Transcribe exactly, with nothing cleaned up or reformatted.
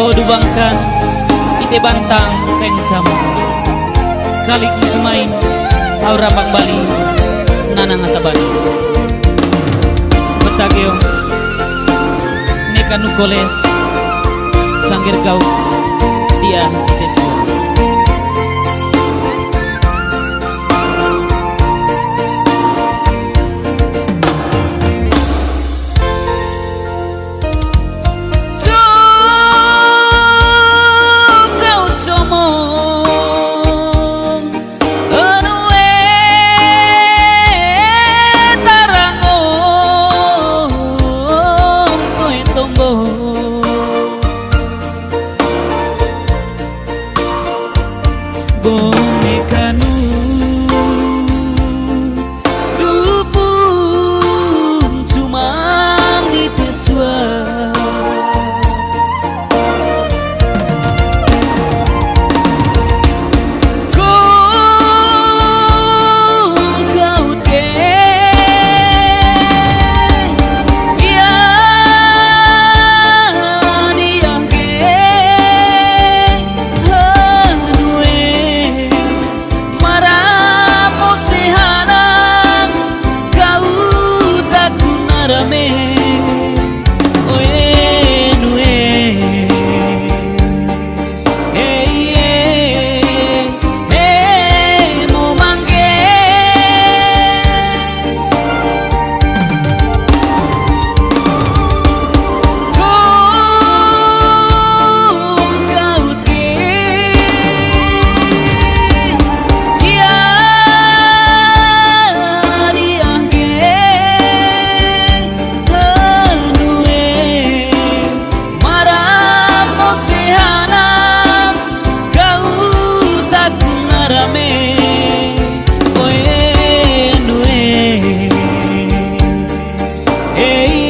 Dubangkan ite bantang kencam. Kalik musumain, au rambang Bali, nanang ata Bali. Betageong, neka nu koles, sangger gauk, dia ite cua. Bone kanu dupun cumang di pecua. Kong kaut ke, ia, ia ke. Hanue mara mose hanang, kau takun arame. Oe nue. Ei, ei, ei, mo mangge. Kong kaut ke, ia, ia ke. Hanue mara mose hanang, kau takun arame. Oe nue. Ei,